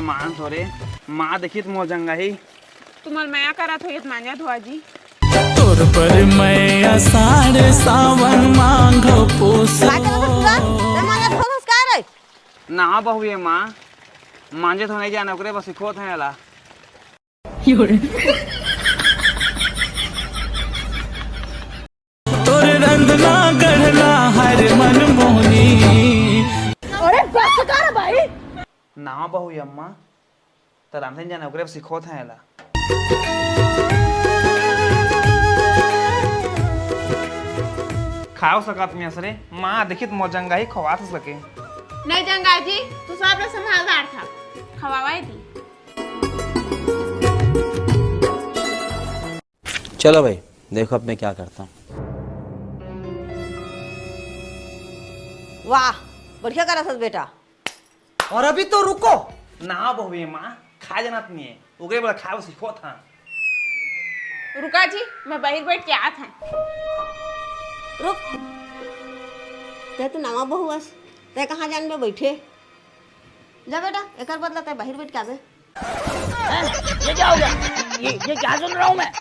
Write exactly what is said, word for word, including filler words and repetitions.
मांज थोरे, माँ देखी त मोर जंगाही। तुमन मया करत हो ये मांजा धोआ जी। तोर पर मैं आषाढ़ सावन मांघ पूस। काय करत हस पूरा? ते मांजा धोत हस काय रे? ना बहू ये माँ, मांजे तो नहीं जाने ओकरे बस सिखोत हैं एला। तोर रंधना गढ़ना हर मन मोहनी। अरे बस कर भाई। ना बहू ये अम्मा, त रामधन जाने ओकरे बस सिखोत हैं एला। खाओ सकत में असरे, माँ देखी त मोर जंगाही खवात सके। नहीं जंगा जी, तू सब ला संभालदार था, खवावा ही दी। चलो भाई, देखो अब मैं क्या करता हूँ। वाह, बढ़िया करत हस बेटा। और अभी तो रुको। ना बहू ये माँ, खा जाना त नहीं है, ओकरे बस खाओ सिखोत हैं। रुका जी, मैं बाहर बैठ के आत हैं। रुक, ते तो नवा बहू अस, ते कहाँ जान में बैठे? जा बेटा, एकर बदला ते बाहर बैठ के आबे। ये क्या हो गया? ये ये क्या सुन रहा हूँ मैं?